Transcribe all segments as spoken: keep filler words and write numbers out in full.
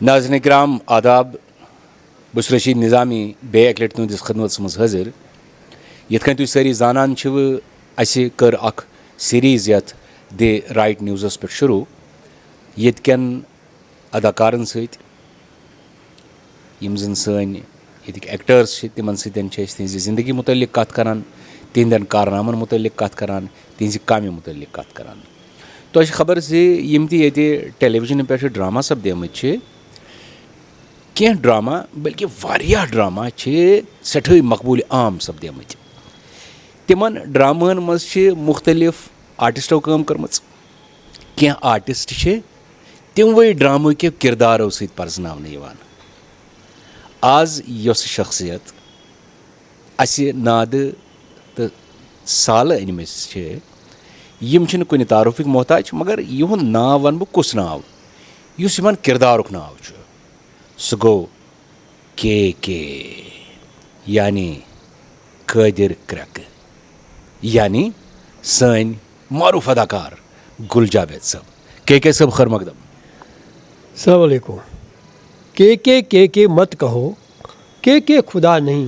ناظرین کرام، آداب۔ بہٕ چھُس رشید نظامی، بیٚیہِ اَکہِ لَٹہِ تُہٕنٛدِس خدمتس منٛز حٲضِر۔ یِتھ کٔنۍ تُہۍ سٲری زانان چھِو، اَسہِ کٔر اکھ سیریز یَتھ دی رائٹ نیوزس پٮ۪ٹھ شروع، ییٚتہِ کٮ۪ن اداکارن سۭتۍ، یِم زن سٲنۍ ییٚتِکۍ ایکٹرز چھِ، تِمن سۭتۍ چھِ أسۍ تِہنٛزِ زندگی متعلق کتھ کران، تِہنٛدٮ۪ن کارنامن متعلق کتھ کران، تِہنٛزِ کامہِ متعلق کتھ کران۔ تۄہہِ چھِ خبر زِ یِم تہِ ییٚتہِ ٹیلی وِجنہٕ پٮ۪ٹھ ڈرامہ سپدیمٕتۍ چھِ، کینٛہہ ڈرامہ، بلکہِ واریاہ ڈرامہ چھِ سٮ۪ٹھٲے مقبوٗل عام سپدیمٕتۍ۔ تِمن ڈرامہن منٛز چھِ مُختٔلِف آرٹسٹو کٲم کٔرمٕژ۔ کینٛہہ آرٹسٹ چھِ تِموٕے ڈرامہٕ کیو کردارو سۭتۍ پرزناونہٕ یِوان۔ آز یۄس شخصیت اَسہِ نادٕ تہٕ سالہٕ أنمٕژ چھِ، یِم چھِنہٕ کُنہِ تعارُفٕکۍ محتاج، مگر یِہُنٛد ناو وَنہٕ بہٕ کُس ناو، یُس یِمَن کِردارُک ناو چھُ، سُہ گوٚو کے کے، یعنی قٲدِر کرٛٮ۪کہٕ، یعنی سٲنۍ معروٗف اداکار گُل جاوید صٲب۔ کے کے صٲب، خٲر مقدم۔ السلام علیکم۔ کے کے کے کے مت کہو، کے کے خدا نہیں۔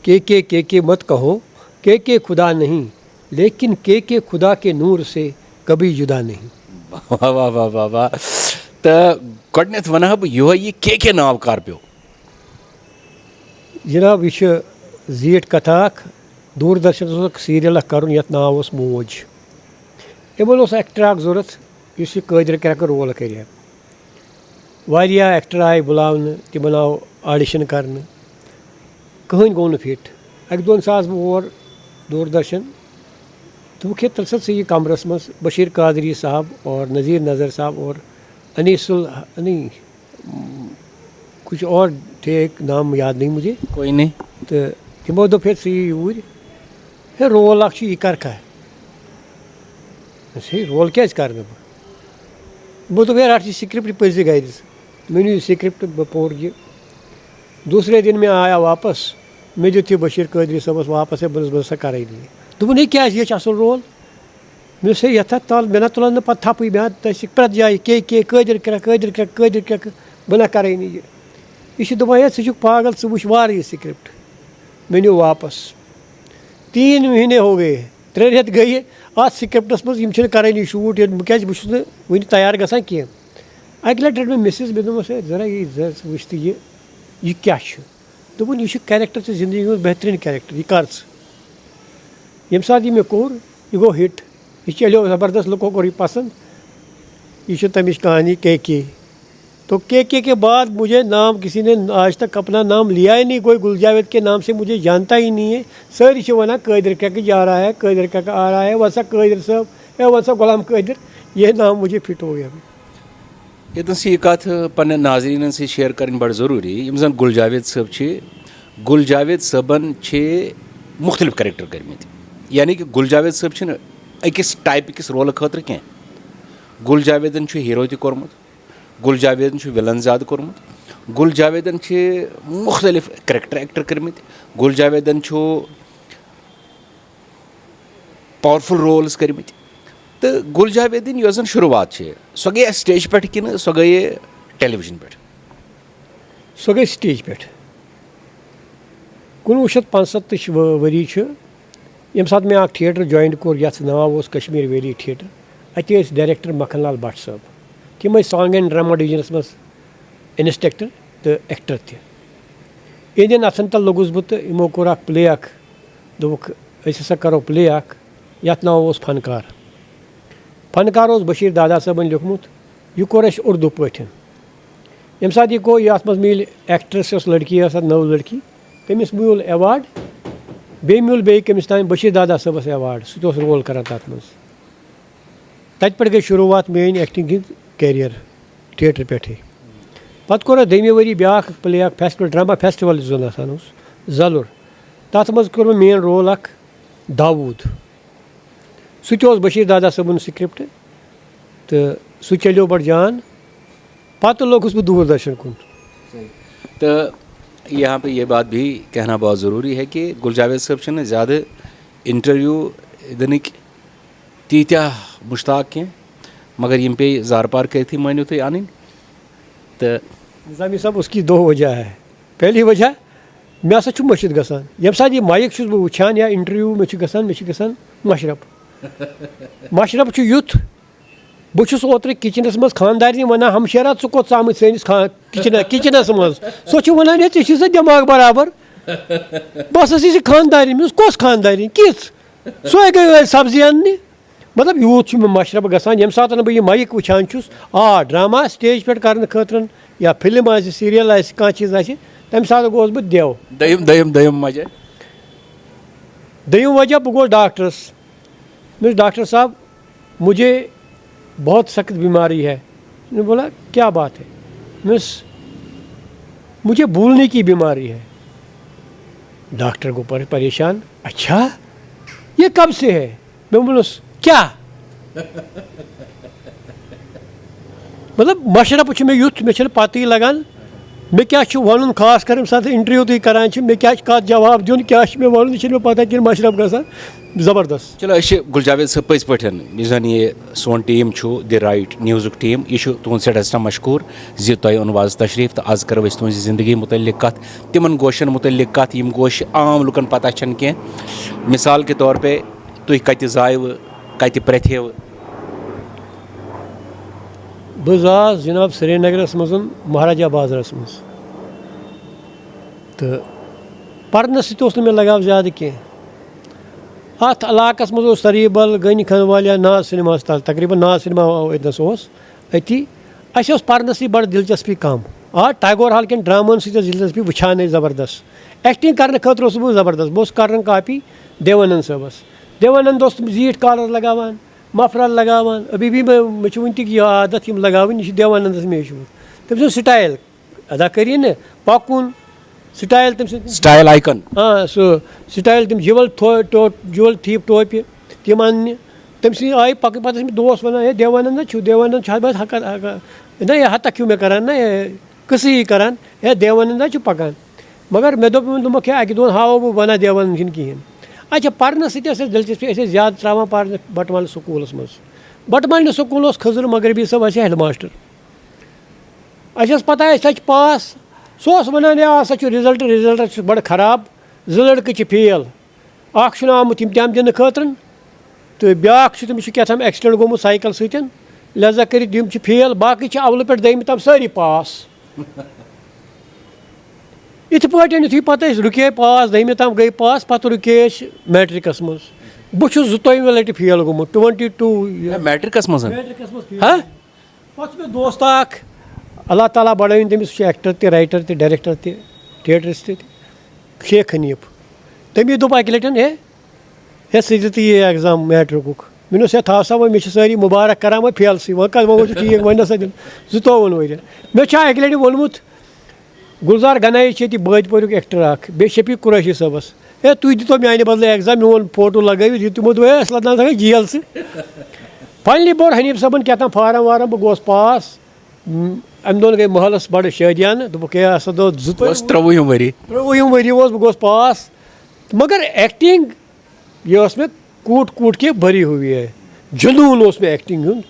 کے کے کے کے مت کہو، کے کے خدا نہیں، لیکن کے کے خدا کے نور سے کبھی جدا نہیں۔ واہ واہ واہ واہ واہ۔ تہٕ گۄڈٕنٮ۪تھ وَنہٕ ہا بہٕ یِہوٚے، یہِ کے کے ناو کر پیوٚو؟ جناب، یہِ چھِ زیٖٹھ کتھا اکھ۔ دوٗر درشنس اوس اکھ سیریل اکھ کرُن، یتھ ناو اوس موج۔ یِمن اوس ایکٹر اکھ ضروٗرت، یُس یہِ قٲدِر کرٛٮ۪کہٕ رول کرِ ہا۔ واریاہ ایکٹر آیہِ بُلاونہٕ، تِمن آو آڈیشن کرنہٕ، کٕہٕنۍ گوٚو نہٕ فِٹ۔ اَکہِ دۄہ ژاس بہٕ اور دوٗر درشن، دوٚپُکھ، "ہے، تیٚلہِ سا ژٕ یہِ کمرس منٛز، بشیٖر قادری صاحب اور نذیٖر نظر صاحب اور انیس ال-، نہیں، کچھ اور تھے، ایک نام یاد نہیں مجھے۔" کوئی نہیں۔ تہٕ تِمو دوٚپ، "ہے، ژٕ یہِ یوٗرۍ، ہے، رول اکھ چھُ، یہِ کر کھا؟" دوٚپمَس، "ہے، رول کیٛازِ کَرٕ نہٕ بہٕ؟" بہٕ دوٚپ، "ہے، رَٹھ یہِ سِکرِپٹ، یہِ پٔرۍ زِ گَرِ ژٕ۔" مےٚ نیوٗ یہِ سِکرِپٹ، بہٕ پوٚر یہِ۔ دوسرے دِن مےٚ آیا واپس، مےٚ دیُت یہِ بشیٖر قٲدری صٲبَس واپس، ہے، بہٕ نہٕ، بہٕ نہٕ سا کَرَے نہٕ یہِ۔ دوٚپُن، "ہے، کیٛازِ؟ یہِ چھِ اَصٕل رول۔" مےٚ دوٚپُس، "ہے، یَتھ ہا تَل، مےٚ نہ تُلَن نہٕ پَتہٕ تھَپٕے، مےٚ ہا دَسہِ پرٛٮ۪تھ جایہِ کے کے، قٲدِر کرٛٮ۪کھ، قٲدِر کرٛٮ۪کھ، قٲدِر کرٛٮ۪کھ، بہٕ نہ کَرَے نہٕ یہِ۔" یہِ چھُ دَپان، "ہے، ژٕ چھُکھ پاگل، ژٕ وٕچھ وارٕ یہِ سِکرِپٹ۔" مےٚ نیوٗ واپس۔ تین مہینے ہو گئے، ترٛےٚ رٮ۪تھ گٔیہِ اَتھ سِکرِپٹَس منٛز، یِم چھِنہٕ کَرٲنی شوٗٹ، ییٚلہِ بہٕ کیٛازِ، بہٕ چھُس نہٕ وٕنہِ تیار گژھان کینٛہہ۔ اَکہِ لَٹہِ رٔٹ مےٚ مِسِز، مےٚ دوٚپمَس، "ہے، ذرا یہِ، ذرا ژٕ وٕچھ تہٕ یہِ، یہِ کیٛاہ چھُ؟" دوٚپُن، "یہِ چھُ کیریکٹر ژےٚ زِندگی ہُنٛد بہتریٖن کیریکٹر، یہِ کَر ژٕ؟" ییٚمہِ ساتہٕ یہِ مےٚ کوٚر، یہِ گوٚو ہِٹ، یہِ چلیو زبردست، لُکو کوٚر یہِ پَسنٛد۔ یہِ چھِ تَمِچ کہانی کے کے۔ تو کے کے کے بعد مجھے نام کسی نے آج تک اپنا نام لیا ہی نہیں، کوئی گل جاوید کے نام سے مجھے جانتا ہی نہیں ہے۔ سٲری چھِ وَنان، "قٲدِر کرٛٮ۪کہٕ جا رہا ہے، قٲدِر کرٛٮ۪کہٕ آ رہا ہے، وَن سا قٲدِر صٲب، ہے، وَن سا غلام قٲدِر۔" یہ نام مجھے فٹ ہو گیا۔ ییٚتٮ۪ن چھِ یہِ کَتھ پنٛنٮ۪ن ناظریٖنَن سۭتۍ شیئر کَرٕنۍ بَڑٕ ضروٗری، یِم زَن گُل جاوید صٲب چھِ۔ گُل جاوید صٲبَن چھِ مُختٔلِف کیریکٹر کٔرمٕتۍ، یعنی کہِ گُل جاوید صٲب چھِنہٕ أکِس ٹایپہٕ کِس رولہٕ خٲطرٕ کینٛہہ۔ گُل جاویدَن چھُ ہیٖرو تہِ کوٚرمُت، گُل جاویدن چھُ وِلن زیادٕ کوٚرمُت۔ گُل جاویدن چھِ مُختٔلِف کریکٹر ایکٹر کٔرمٕتۍ۔ گُل جاویدن چھُ پاورفُل رولز کٔرمٕتۍ۔ تہٕ گُل جاویدٕنۍ یۄس زن شروٗعات چھِ، سۄ گٔیے سٹیج پٮ۪ٹھ کِنہٕ سۄ گٔیے ٹیلی وِجن پٮ۪ٹھ؟ سۄ گٔے سٹیج پٮ۪ٹھ۔ کُنوُہ شیٚتھ پانٛژستٕچ ؤ-، ؤری چھُ، ییٚمہِ ساتہٕ مےٚ اکھ تھیٹر جوین کوٚر، یَتھ ناو اوس کشمیر ویلی تھیٹر۔ اَتہِ ٲسۍ ڈائریکٹر مکھن لال بٹ صٲب۔ تِم ٲسۍ سانگ اینڈ ڈراما ڈویژنس منٛز انسٹرکٹر تہٕ ایکٹر تہِ۔ یِہنٛدٮ۪ن اَتھن تل لوٚگُس بہٕ تہٕ یِمو کوٚر اکھ پلے اکھ۔ دوٚپُکھ، "أسۍ ہسا کرو پلے اکھ، یَتھ ناو اوس فنکار۔" فنکار اوس بشیر دادا صٲبن لیوٗکھمُت۔ یہِ کوٚر اَسہِ اُردو پٲٹھۍ۔ ییٚمہِ ساتہٕ یہِ گوٚو، یہِ اَتھ منٛز میٖلۍ ایکٹریس، یۄس لڑکی ٲس، اَتھ نٔو لڑکی، تٔمِس میوٗل ایوارڈ۔ بیٚیہِ میوٗل بیٚیہِ کٔمِس تام، بشیر دادا صٲبس ایوارڈ، سُہ تہِ اوس رول کران تَتھ منٛز۔ تَتہِ پٮ۪ٹھ گٔے شروٗعات میٲنۍ ایکٹنگ ہٕنٛز کیریئر، تھیٹر پٮ۪ٹھٕے۔ پَتہٕ کوٚر اَتھ دوٚیمہِ ؤری بیٛاکھ پلے اکھ فیسٹیول، ڈراما فیسٹیول یُس زَن آسان اوس، زَلُر۔ تَتھ منٛز کوٚر مےٚ مین رول اکھ، داوٗد۔ سُہ تہِ اوس بشیر دادا صٲبُن سکرپٹ، تہٕ سُہ چلیو بڑٕ جان۔ پتہٕ لوٚگُس بہٕ دوٗر درشن کُن۔ تو یہاں پہ یہ بات بھی کہنا بہت ضروری ہے کہ گل جاوید صٲب چھِنہٕ زیادٕ انٹرویو دِنٕکۍ تیٖتیٛاہ مُشتاق کینٛہہ، مگر یِم پیٚیہِ زارٕ پار کٔرتھٕے مٲنِو تُہۍ اَنٕنۍ۔ تہٕ نظامی صاحب، اس کی دو وجہ ہے۔ پہلی وجہ، مےٚ ہسا چھُ مٔشِتھ گژھان۔ ییٚمہِ ساتہٕ یہِ مایِک چھُس بہٕ وٕچھان یا اِنٹروِو مےٚ چھُ گژھان، مےٚ چھُ گژھان مَشرَپھ۔ مَشرَپھ چھُ یُتھ، بہٕ چھُس اوترٕ کِچنَس منٛز خانٛدارنہِ وَنان، "ہمشیرا، ژٕ کوٚت ژامٕتۍ سٲنِس خان-، کِچنَس، کِچنَس منٛز؟" سۄ چھِ وَنان، "ہے، ژےٚ چھُے سا دٮ۪ماغ برابر؟ بہٕ ہسا چھَس یہِ خانٛدارِنۍ۔" مےٚ ووٚنُس، "کۄس خانٛدارِنۍ؟ کِژھ؟" سۄے گٔے ٲدۍ سبزی اَننہِ۔ مطلب، یوٗت چھُ مےٚ مَشرَپھ گژھان، ییٚمہِ ساتَن بہٕ یہِ مایِک وٕچھان چھُس، آ، ڈرٛاما سٹیج پٮ۪ٹھ کَرنہٕ خٲطرٕ یا فِلم آسہِ، سیٖریَل آسہِ، کانٛہہ چیٖز آسہِ، تَمہِ ساتہٕ گوس بہٕ دٮ۪و۔ دوٚیِم دوٚیِم دوٚیِم وجہ؟ دوٚیِم وجہ، بہٕ گوس ڈاکٹرَس۔ مےٚ ووٚنُس، "ڈاکٹر صاحب، مجھے بہت سخت بیماری ہے۔" نے بولا، "کیا بات ہے؟" مےٚ ووٚنُس، "مجھے بھولنے کی بیماری ہے۔" ڈاکٹر گوٚو پر-، پریشان، "اچھا، یہ کب سے ہے؟" مےٚ ووٚنُس، "کیٛاہ؟" مطلب، مَشرَپھ چھُ مےٚ یُتھ، مےٚ چھَنہٕ پَتہٕے لَگان، مےٚ کیٛاہ چھُ وَنُن، خاص کر ییٚمہِ ساتہٕ اِنٹروِو تُہۍ کَران چھِ، مےٚ کیٛاہ چھُ کَتھ جواب دیُن، کیٛاہ چھُ مےٚ وَنُن، یہِ چھَنہٕ مےٚ پَتہ کِہیٖنۍ، مَشرَپھ گژھان زبردست۔ چلو، أسۍ چھِ گُل جاوید صٲب پٔزۍ پٲٹھۍ، یُس زَن یہِ سون ٹیٖم چھُ، دی رایٹ نیوزُک ٹیٖم، یہِ چھُ تُہُنٛد سٮ۪ٹھاہ سٮ۪ٹھاہ مشکوٗر زِ تۄہہِ اوٚنوُ آز تشریٖف تہٕ آز کَرو أسۍ تُہٕنٛزِ زِندگی مُتعلِق کَتھ، تِمَن گوشَن مُتعلِق کَتھ، یِم گوشہِ عام لُکَن پَتہ چھَنہٕ کینٛہہ۔ مثال کے طور پہ، تُہۍ کَتہِ زایوٕ، کَتہِ پرٛتھیوٕ؟ بہٕ زاس جناب سرینگرَس منٛز، مہاراجا بازرَس منٛز، تہٕ پَرنَس سۭتۍ اوس نہٕ مےٚ لگاو زیادٕ کینٛہہ۔ اَتھ علاقَس منٛز اوس سریٖبَل، غنی خان والیا، ناز سِنیماہَس تَل، تقریٖباً ناز سِنیما أتنَس اوس أتی۔ اَسہِ اوس پَرنَس سۭتۍ بَڑٕ دِلچَسپی کَم۔ آ، ٹیگور ہال کٮ۪ن ڈرٛامَن سۭتۍ ٲس دِلچَسپی وٕچھانٕے زبردست۔ ایکٹِنٛگ کَرنہٕ خٲطرٕ اوسُس بہٕ زبردست، بہٕ اوسُس کَران کاپی دیوانند صٲبَس۔ دیوانند اوس تِم زیٖٹھۍ کالَر لگاوان، مفرل لگاوان، ابھی بھی مےٚ، مےٚ چھُ وٕنہِ تہِ یہِ عادت، یِم لگاوٕنۍ، یہِ چھُ دیوانندس مےٚ ہیوٚچھمُت۔ تٔمۍ سُنٛد سٹایل، اداکٲری نہٕ، پکُن، سٹایل تٔمۍ سُنٛد۔ سٹایل آیکن۔ آ، سُہ سٹایل، تِم جِول تھو-، ٹو-، جِول تھیٖپ ٹوپہِ، تِم اننہِ۔ تٔمۍ سٕنٛدِ آیہِ پکٕنۍ۔ پتہٕ ٲسۍ مٕتۍ دوس ونان، "ہے دیوانند چھُ، دیوانند چھُ، ہتھ بس ہکا، ہکا، نہ، یہِ ہتکھ ہیوٗ مےٚ کران، نہ، یہِ قصہٕ یی کران، ہے دیوانند چھُ پکان۔" مگر مےٚ دوٚپ یِمن، دوٚپمکھ، "ہے اکہِ دۄن ہاوو بہٕ، بہٕ ونہٕ دیوانند چھُنہٕ کِہینۍ۔" اچھا، پرنس سۭتۍ ٲس اَسہِ دلچسپی، أسۍ ٲسۍ زیادٕ تراوان پرنس بٹمالہِ سکوٗلس منٛز۔ بٹمالہِ سکوٗل اوس خضر مغربی صٲب، اَسہِ ہیڈ ماسٹر۔ اَسہِ ٲس پتہ، أسۍ ہا چھِ پاس۔ سُہ اوس وَنان، "ہے، آز ہا چھُ رِزلٹ، رِزلٹَس چھُ بَڑٕ خراب، زٕ لٔڑکہٕ چھِ فیل۔ اَکھ چھُنہٕ آمُت اِمتحان دِنہٕ خٲطرٕ، تہٕ بیٛاکھ چھُ، تٔمِس چھُ کیٛاہ تام ایکسیڈنٹ گوٚمُت سایکل سۭتۍ، لہذا کٔرِتھ یِم چھِ فیل، باقٕے چھِ اَولہٕ پٮ۪ٹھ دٔیمہِ تام سٲری پاس۔" یِتھ پٲٹھۍ یُتھُے پتہٕ أسۍ رُکے پاس، دٔیمہِ تام گٔے پاس، پتہٕ رُکے أسۍ میٹرکس منٛز۔ بہٕ چھُس زٕتووُہمہِ لٹہِ فیل گوٚمُت، ٹُوَنٹی ٹوٗ۔ میٹرکس منٛز؟ میٹرکس منٛز فیل۔ ہا؟ پتہٕ چھُ مےٚ دوستہٕ اکھ، اللہ تعالیٰ بڑٲوِن تٔمِس، سُہ چھُ ایکٹر تہِ، رائٹر تہِ، ڈائریکٹر تہِ، تھیٹرسٹ تہِ، شیخ حنیف۔ تٔمی دوٚپ اکہِ لٹہِ، "ہے، ہے، ژٕ دِ تہٕ یہِ ایگزام میٹرکُک۔" مےٚ دوٚپُس، "ہے، تھاو سا وۄنۍ، مےٚ چھِ سٲری مُبارک کران وۄنۍ فیلسٕے، وۄنۍ کتھ، وۄنۍ گوٚو چھُ ٹھیٖک، وۄنۍ نہ سا دِن زٕتووُہن ؤرین۔" مےٚ چھُ اکہِ لٹہِ ووٚنمُت، گُلزار گنایی چھِ ییٚتہِ بٲدۍ پوریُک ایکٹر اکھ، بیٚیہِ شفیق قریشی صٲبس۔ "ہے، تُہۍ دِتو میانہِ بدلہٕ ایگزام، میون فوٹو لگٲوِتھ، یہِ تِمو دوٚپ، ہے، اصل نہ گٔے جیل ژٕ۔" فاینلی بوٚر حنیف صٲبن کیٛاہ تام فارم وارم، بہٕ گوس پاس۔ م-، امہِ دۄہن گٔے محلس بڑٕ شٲدیانہٕ، دوٚپُکھ، "ہے، ہسا دوٚد زٕ بہٕ اوسُس ترٛوُہِم ؤری۔ ترٛوُہِم ؤری اوس، بہٕ گوس پاس۔" مگر ایکٹنگ، یہِ ٲس مےٚ کوٗٹ کوٗٹ کے بھری ہوئی ہے، جنون اوس مےٚ ایکٹنگ ہُنٛد۔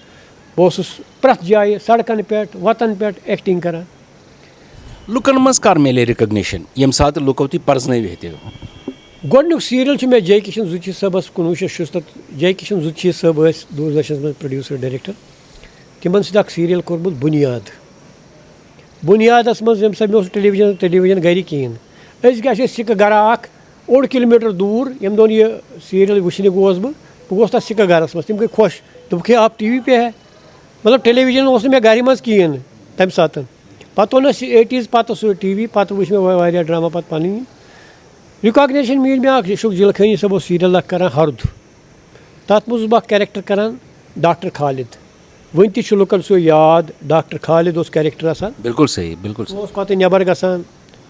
بہٕ اوسُس پرٛٮ۪تھ جایہِ، سڑکن پٮ۪ٹھ، وتن پٮ۪ٹھ ایکٹنگ کران۔ لُکن منٛز کر میلے ریکگنیشن، ییٚمہِ ساتہٕ لُکو تُہۍ پرزنٲوِتھ تہِ؟ گۄڈٕنیُک سیٖریَل چھُ مےٚ جے کِشن زُچھی صٲبَس، کُنوُہ شیٚتھ شُستَتھ، جے کِشن زُچھی صٲب ٲسۍ دوٗردَرشنَس منٛز پروڈیوسر ڈائریکٹر۔ تِمَن سۭتۍ اَکھ سیٖریَل کوٚرمُت بُنیاد۔ بُنیادَس منٛز ییٚمہِ ساتہٕ مےٚ اوس ٹیلی وِجن، ٹیلی وِجن گَرِ کِہیٖنۍ۔ أسۍ گژھِ اَسہِ سِکہٕ گَرا اَکھ اوٚڑ کِلوٗ میٖٹر دوٗر، ییٚمہِ دۄہَن یہِ سیٖریَل وٕچھنہِ گوس بہٕ، بہٕ گوس تَتھ سِکہٕ گَرَس منٛز۔ تِم گٔے خۄش، دوٚپُکھ، "ہے، آپ ٹی وی پہ ہے۔" مطلب، ٹیلی وِجن اوس نہٕ مےٚ گَرِ منٛز کِہیٖنۍ تَمہِ ساتہٕ۔ پَتہٕ اوٚن اَسہِ ایٹیٖز، پَتہٕ سُہ ٹی وی، پَتہٕ وٕچھ مےٚ وا-، واریاہ ڈرٛاما پَتہٕ پَنٕنۍ۔ ریکاگنیشن میٖج مےٚ اکھ، یہِ چھُکھ جِلخٲنی صٲب اوس سیٖریل اکھ کران ہردُ۔ تَتھ منٛز اوسُس بہٕ اکھ کیریکٹر کران ڈاکٹر خالد۔ وُنہِ تہِ چھُ لُکن سُہ یاد، ڈاکٹر خالد اوس کیریکٹر آسان۔ بِلکُل صحیح، بِلکُل سُہ صحیح۔ اوس پتہٕ نٮ۪بر گژھان،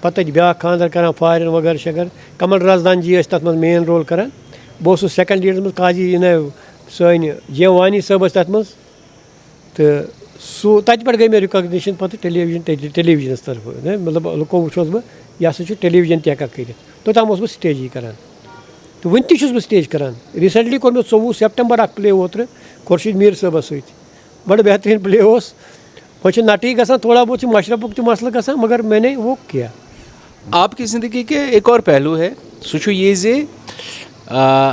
پتہٕ تَتہِ بیٛاکھ خانٛدر کران، فارِن وغٲرٕ شغٲرٕ۔ کمل رازدان جی ٲسۍ تَتھ منٛز مین رول کران۔ بہٕ اوسُس سیکنڈ لیڈس منٛز، قاضی، یہِ نہ، سٲنۍ جے وانی صٲب ٲسۍ تَتھ منٛز۔ تہٕ سُہ، تَتہِ پٮ۪ٹھ گٔے مےٚ ریکاگنیشن پَتہٕ ٹیلی وِجن، ٹیلی-، ٹیلی وِجنَس طرفہٕ، نہ، مطلب، لُکو وٕچھ اوس بہٕ، یہِ ہسا چھُ ٹیلی وِجن تہِ ہٮ۪کان کٔرِتھ۔ توٚتام اوسُس بہٕ سٹیجی کران۔ تہٕ وٕنہِ تہِ چھُس بہٕ سٹیج کران۔ ریسنٹلی کوٚر مےٚ ژوٚوُہ سپٹمبر اکھ پلے اوترٕ خورشید میٖر صٲبَس سۭتۍ۔ بڑٕ بہتریٖن پلے اوس۔ وۄنۍ چھِ نَٹٕے گژھان، تھوڑا بہت چھِ مَشرَپُک تہِ مسلہٕ گژھان، مگر میں نے وہ کیا۔ आपकी ज़िंदगी के एक और पहलू है, سُہ چھُ یہِ زِ آ,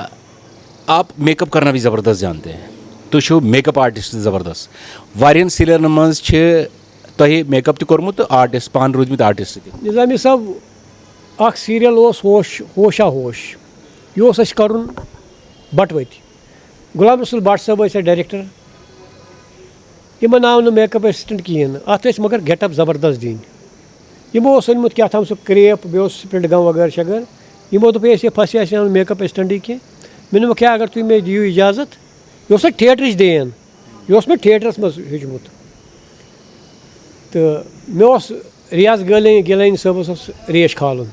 آپ میک اپ کرنا بھی زبردست جانتے ہیں. تُہۍ چھِو میک اپ آرٹسٹ زبردست. واریاہن سیریلن منٛز چھِ تۄہہِ میک اپ تہِ کوٚرمُت تہٕ آرٹسٹ، پانہٕ روٗدمٕتۍ آرٹسٹ تہِ. نظامی صٲب، اَکھ سیٖریَل اوس ہوش ہوشا ہوش، یہِ اوس اَسہِ کَرُن بَٹہٕ وَتہِ. غلام رسول بٹ صٲب ٲسۍ اَتھ ڈایریکٹر. یِمَن آو نہٕ میک اپ اسسٹنٹ کِہیٖنۍ نہٕ، اَتھ ٲسۍ مگر گیٹ اپ زبردست دِنۍ. یِمو اوس اوٚنمُت کیٛاہ تام سُہ کریپ، بیٚیہِ اوس سپرنٹ گم وغٲرٕ شغٲرٕ. یِمو دوٚپ ہے، أسۍ ہے پھسے، اَسہِ آو نہٕ میک اپ اسسٹنٹٕے کینٛہہ. مےٚ دوٚپمَکھ ہے، اگر تُہۍ مےٚ دِیِو اجازت، یہِ اوس اَتھ تھیٹرٕچ دین، یہِ اوس مےٚ تھیٹرَس منٛز ہیوٚچھمُت. تہٕ مےٚ اوس ریاض گیلانی، گیلانی صٲبَس اوس ریش کھالُن.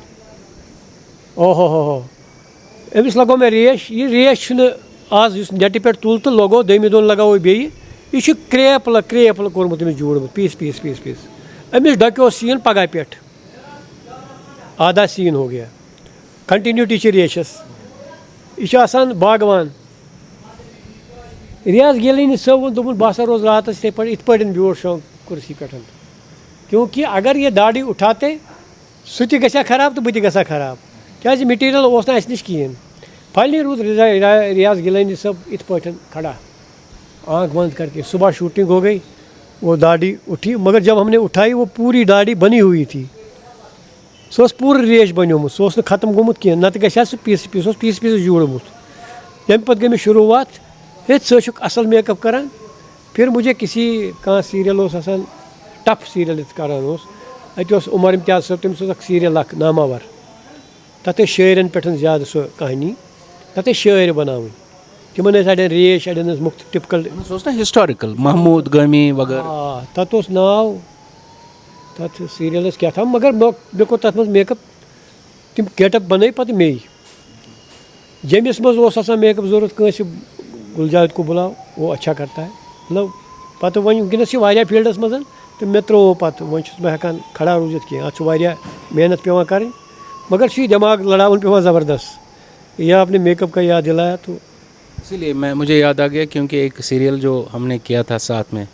اوہو ہو ہو، أمِس لگوو مےٚ ریش. یہِ ریش چھُنہٕ آز، یُس نیٹہِ پٮ۪ٹھ تُل تہٕ لگوو، دوٚیمہِ دۄہن لگاوو بیٚیہِ. یہِ چھُ کرٛیپلہٕ کرٛیپلہٕ کوٚرمُت أمِس، جوٗڑمُت پیٖس پیٖس پیٖس پیٖس. أمِس ڈۄکیو سیٖن پگاہ پٮ۪ٹھ، آدھا سیٖن ہو گیا. کنٹینیوٹی چھِ ریشَس. یہِ چھُ آسان باغوان. ریاض گیلانی صٲبُن دوٚپُن، بہٕ ہسا روزٕ راتَس یِتھَے پٲٹھۍ، یِتھ پٲٹھۍ بیوٗٹھ شوق کُرسی پٮ۪ٹھ. کیونکہ اگر یہِ داڑھی اُٹھاتے، سُہ تہِ گژھِ ہا خراب تہٕ بہٕ تہِ گژھٕ ہا خراب، کیٛازِ مٹیٖریل اوس نہٕ اَسہِ نِش کِہیٖنۍ. فاینلی روٗد رضا-، را-، ریاض گیلانی صٲب یِتھ پٲٹھۍ کھڑا، آنکھ بنٛد کر کے. صبح شوٹنگ ہو گئی، وہ داڑھی اٹھی، مگر جب ہم نے اٹھائی، وہ پوری داڑھی بنی ہوئی تھی. سُہ اوس پوٗرٕ ریش بنیومُت، سُہ اوس نہٕ ختم گوٚمُت کینٛہہ، نتہٕ گژھِ ہا سُہ پیٖسہٕ پیٖسہٕ، اوس پیٖسہٕ پیٖسہٕ جوٗڑمُت. تَمہِ پتہٕ گٔے مےٚ شروٗعات، ہے، ژٕ ٲسِکھ اَصٕل میک اپ کران. پھر مجھے کسی کانٛہہ سیٖریل اوس آسان، ٹف سیٖریل یَتھ کران اوس، اَتہِ اوس عمر امتیاز صٲب، تٔمِس اوس اکھ سیٖریل اکھ ناماوار، تَتھ ٲسۍ شٲعرن پٮ۪ٹھ زیادٕ سۄ کہانی، تَتھ ٲسۍ شٲعر بناوٕنۍ. تِمن ٲسۍ اَڑٮ۪ن ریش، اَڑٮ۪ن ٲس مُختٔلِف ٹِپکل. سُہ اوس نا ہسٹوریکل، محمود گٲمی وغٲرٕ. آ، تَتھ اوس ناو، تَتھ سیٖریلَس کیٛاہ تھام، مگر مےٚ مےٚ کوٚر تَتھ منٛز میک اپ، تِم گیٹ اپ بَنٲے پَتہٕ مے. ییٚمِس منٛز اوس آسان میک اپ ضوٚرَتھ کٲنٛسہِ، گُلزار کو بُلاو، وہ اچھا کرتا ہے. مطلب، پَتہٕ وۄنۍ وٕنکیٚنَس چھِ واریاہ فیٖلڈَس منٛز، تہٕ مےٚ ترٛوو پَتہٕ، وۄنۍ چھُس بہٕ ہٮ۪کان کھڑا روٗزِتھ کینٛہہ، اَتھ چھُ واریاہ محنت پٮ۪وان کَرٕنۍ، مگر چھُ یہِ دٮ۪ماغ لڑاوُن پٮ۪وان زبردست. یہ آپ نے میک اپ کا یاد دلایا تو इसीलिए मैं, मुझे याद आ गया, क्योंकि एक सीरियल जो हमने किया था साथ में.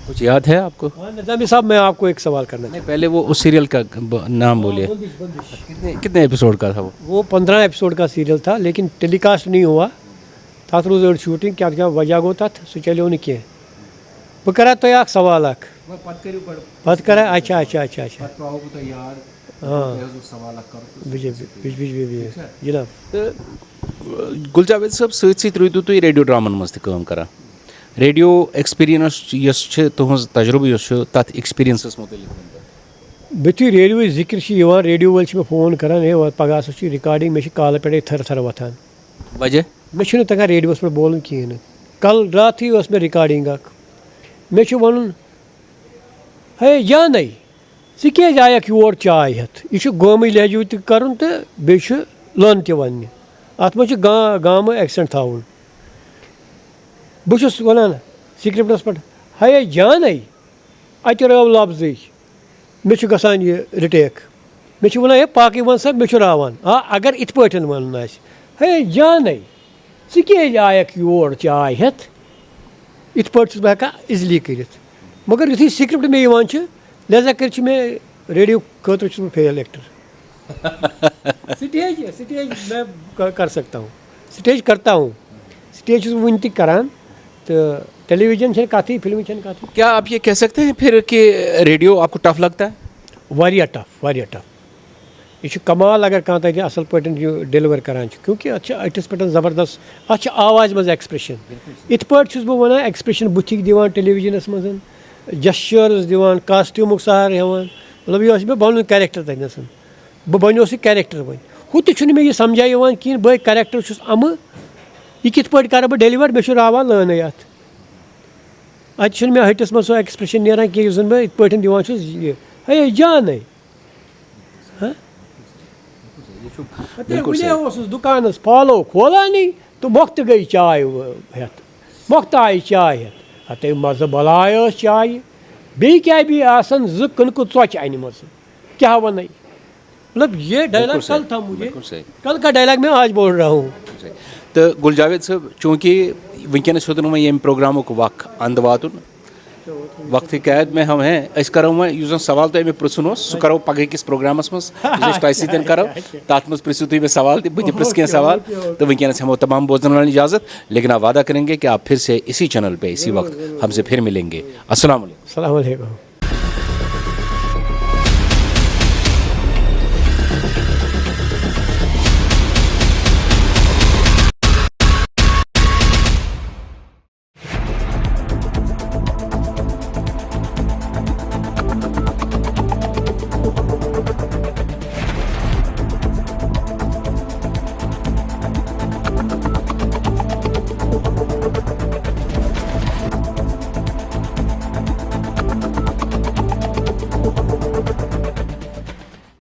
कुछ याद है आपको? ہاں، نظامی صاحب، میں آپ کو ایک سوال کرنا چاہتا नहीं, पहले वो उस सीरियल का ब- नाम बोलिए. ہوں. بندش، بندش. कितने कितने एपिसोड का था वो? وہ پندرہ ایپیسوڈ کا سیریل تھا، لیکن ٹیلی کاسٹ نہیں ہوا. تَتھ روٗز أڑۍ شوٗٹِنٛگ، کیٛاہ کیٛاہ وجہ گوٚو تَتھ، سُہ چلیو نہٕ کینٛہہ. بہٕ کَرا تۄہہِ اَکھ سوال اَکھ. پَتہٕ کَرا، اچھا اچھا اچھا اچھا. ہاں. بِجے، بِج- بِج- بِج- بِج- جِناب. تہٕ گُل جاوید صٲب، سۭتۍ سۭتۍ روٗدِو تُہۍ ریڈیو ڈرامن منٛز تہِ کٲم کران. ریڈیو ایکسپیرینس یۄس چھِ، تُہٕنٛز تجربہٕ یۄس چھُ، تَتھ ایکسپیرینسس مُتعلِق ؤنۍتو. یُتھُے ریڈیوٕچ ذِکِر چھِ یِوان، ریڈیو وٲلۍ چھِ مےٚ فون کران، ہے، وۄنۍ پگاہ ہسا چھُ ریکارڈنگ، مےٚ چھِ کالہٕ پٮ۪ٹھے تھرٕ تھرٕ وۄتھان. وجہ؟ مےٚ چھُنہٕ تگان ریڈیوَس پٮ۪ٹھ بولُن کِہیٖنۍ نہٕ. کل راتھٕے ٲس مےٚ ریکارڈنگ اکھ، مےٚ چھُ وَنُن، ہے جانے، ژٕ کیٛازِ آیَکھ یور چاے ہٮ۪تھ؟ یہِ چھُ گٲمٕے لہجو تہِ کَرُن تہٕ بیٚیہِ چھُ لٲنہٕ تہِ وَننہِ. اَتھ منٛز چھُ گا-، گامہٕ ایکسنٹ تھاوُن. بہٕ چھُس وَنان سکرپٹَس پٮ۪ٹھ، ہے جانے، اَتہِ رٲو لفظٕے، مےٚ چھُ گژھان یہِ رِٹیک. مےٚ چھُ وَنان، ہے پاکٕے وَن سا، مےٚ چھُ راوان. آ، اگر یِتھ پٲٹھۍ وَنُن آسہِ، ہے جانے، ژٕ کیٛازِ آیَکھ یور چاے ہٮ۪تھ؟ یِتھ پٲٹھۍ چھُس بہٕ ہٮ۪کان ایٖزلی کٔرِتھ. مگر یُتھُے سکرپٹ مےٚ یِوان چھُ، لہذا کٔرِتھ چھُ مےٚ ریڈیو خٲطرٕ چھُس بہٕ فیل ایکٹر. سٹیج، سٹیج میں ک-، کر سکتا ہوں، سٹیج کرتا ہوں، سٹیج چھُس بہٕ وٕنہِ تہِ کران، تہٕ ٹیلی ویژن چھَنہٕ کَتھٕے، فِلمہِ چھَنہٕ کَتھٕے. क्या आप ये कह सकते हैं फिर कि रेडियो आपको टफ लगता है? واریاہ ٹف، واریاہ ٹف. یہِ چھُ کمال اگر کانٛہہ تَتہِ اَصٕل پٲٹھۍ یہِ ڈیلِور کران چھُ، کیونکہ اَتھ چھِ أٹِس پٮ۪ٹھ زبردست، اَتھ چھِ آوازِ منٛز ایکسپریشن. یِتھ پٲٹھۍ چھُس بہٕ وَنان، ایکسپریشن بُتھِکۍ دِوان ٹیلی ویژنَس منٛز، جسچٲرٕس دِوان، کاسٹیومُک سہارٕ ہٮ۪وان، مطلب یہِ اوس مےٚ پَنُن کیریکٹر تَتہِ نَسَن. بہٕ بَنیوس یہِ کیریکٹر وۄنۍ. ہُہ تہِ چھُنہٕ مےٚ یہِ سَمجھا یِوان کِہیٖنۍ، بہٕ کیریکٹر چھُس اَمہٕ، یہِ کِتھ پٲٹھۍ کَرٕ بہٕ ڈیلِور، مےٚ چھُ راوان لٲنٕے اَتھ. اَتہِ چھُنہٕ مےٚ ۂٹِس منٛز سُہ ایکسپریشن نیران کینٛہہ یُس زَن بہٕ یِتھ پٲٹھۍ دِوان چھُس یہِ، ہے جانے. ہہ؟ تہٕ تیٚلہِ وٕنے اوسُس دُکانَس پالو کھولانٕے تہٕ مۄختہٕ گٔے چاے ہٮ۪تھ، مۄختہٕ آیہِ چاے ہٮ۪تھ. ہَتَے مَزٕ بَلاے ٲس چایہِ، بیٚیہِ کیٛاہ بیٚیہِ آسَن زٕ کٕنکہٕ ژۄچہِ اَنِمَژٕ، کیٛاہ وَنَے؟ مطلب یہ ڈائلاگ بالکل صحیح، کل تھا مجھے، بالکل صحیح۔ کل کا ڈائلاگ میں آج بول رہا ہوں۔ تہٕ گُل جاوید صٲب، چوٗنٛکہِ وٕنکیٚنَس ہیوٚتُن وۄنۍ ییٚمہِ پروگرامُک وق اَنٛد واتُن، وقت قید میں ہم ہیں، أسۍ کرو وۄنۍ یُس زن سوال تۄہہِ مےٚ پرٛژھُن اوس، سُہ کرو پگہٕکۍ کِس پروگرامس منٛز، یُس أسۍ تۄہہِ سۭتۍ کرو۔ تتھ منٛز پرٛژھِو تُہۍ مےٚ سوال تہِ، بہٕ تہِ پرٛژھٕ کینٛہہ سوال۔ تہٕ وٕنکیٚنس ہٮ۪مو تمام بوزن والٮ۪ن اجازت، لیکن آپ وعدہ کریں گے کہ آپ پھر سے اسی چینل پہ اسی وقت ہم سے پھر ملیں گے۔ السلام علیکم۔ السلام علیکم۔